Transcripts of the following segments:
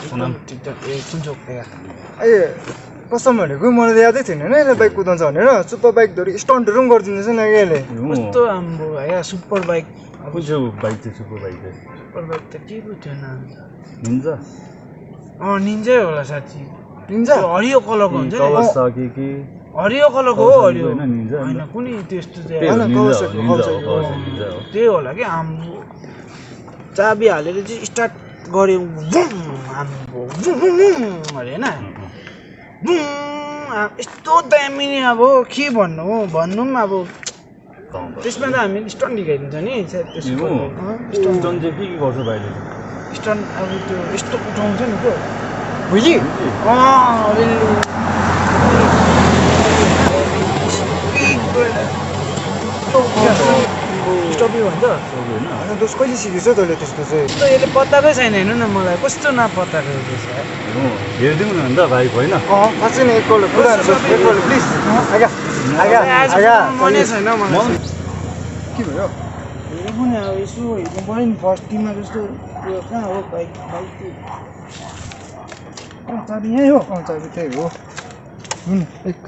एकदम ठिकठाक ए कुन चोक ए कसम भनेको मलाई यादै थिएन होइन यसले बाइक कुदाउँछ भनेर सुपर बाइकहरू स्टन्टहरू पनि गरिदिँदैछ नि यसले कस्तो राम्रो या सुपर बाइक कुन चाहिँ बाइक चाहिँ सुपर बाइक चाहिँ सुपर बाइक त के पो थियो नाम निन्जा निन्जै होला साँच्ची निन्जा हरियो कलरको हुन्छ नि कावासाकी कि हरियो कलरको हो हरियो होइन निन्जा होइन कुनै त्यस्तो त्यही चाहिँ हो, निन्जा हो, निन्जा हो, कावासाकी, निन्जा हो। त्यही होला कि हाम्रो चाबी हालेर चाहिँ स्टार्ट गऱ्यो हाम्रो अरे होइन यस्तो दामी नि अब के भन्नु हो भन्नु पनि अब त्यसमा त हामीले स्टन्ट हिँडाइदिन्छ नि सायद त्यसको स्टोन चाहिँ के गर्छ भाइले स्टन्ट अब त्यो यस्तो उठाउँछ नि त्यो बुझि स्टपी भन्छ दोष कहिले सिकेछ तैँले त्यस्तो चाहिँ त यसले पत्ताकै छैन हेर्नु न मलाई कस्तो नपत्ताको रहेछ हेरिदिउँ न अन्त भाइ होइन साँच्चै नै एकपल्ट कुदाहरू एकपल्ट प्लिज आगा मनै छैन मलाई के भयो हेर्नु पनि अब यसो हेर्नु पऱ्यो नि फर्स्ट टिममा जस्तो त्यो कहाँ हो बाइक बाइक चाबी यहीँ हो चाबी त्यही हो एक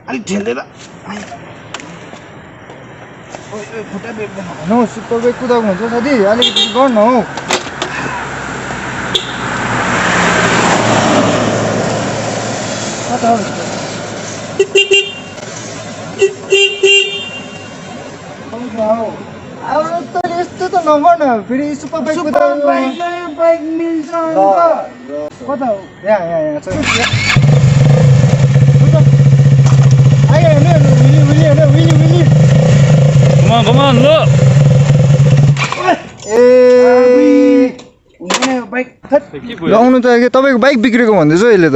अलिक ठेल्दै खुट्टा बेच्दैन होइन हौ सुपर बाइक कुदाएको हुन्छ साथी अलिकति गर्नु हौ कता हौ अब तैँले यस्तो त नगर्न फेरि सुपर बाइक कुदाउनु बाइक मिल्छ कता हो यहाँ छ आयो हेर्नु विली कमान ल ए हुँदैन बाइक लाउनु त तपाईँको बाइक बिग्रेको भन्दैछ अहिले त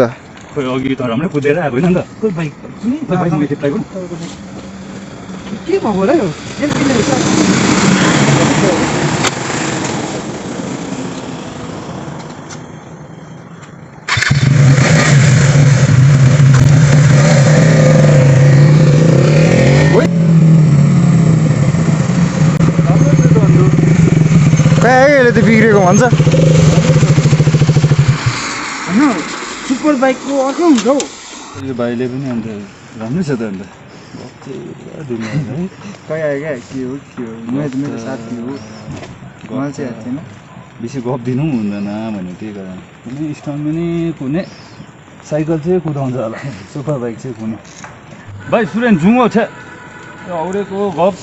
खोइ अघि त राम्रै कुदेर आएको होइन नि त कोही बाइक खोइ बाइक मैले ट्राई गर्नु के भएको होला यो कहाँ आयो अहिले त बिग्रेको भन्छ होइन सुपर बाइकको अर्कै हुन्छ हौ यो भाइले पनि अन्त राम्रै छ त अन्त दुनियाँ है कहाँ आयो क्या के हो मेरो साथी हो मलाई चाहिँ याद थिएन बेसी गफ दिनु पनि हुँदैन भने त्यही कारण कुनै स्टन्टमा नि कुनै साइकल चाहिँ कुदाउँछ होला सुपर बाइक चाहिँ कुनै भाइ सुरेन जुङ्गो छ औरेको गफ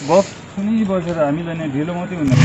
सुनि बसेर हामीलाई नै ढिलो मात्रै हुँदैन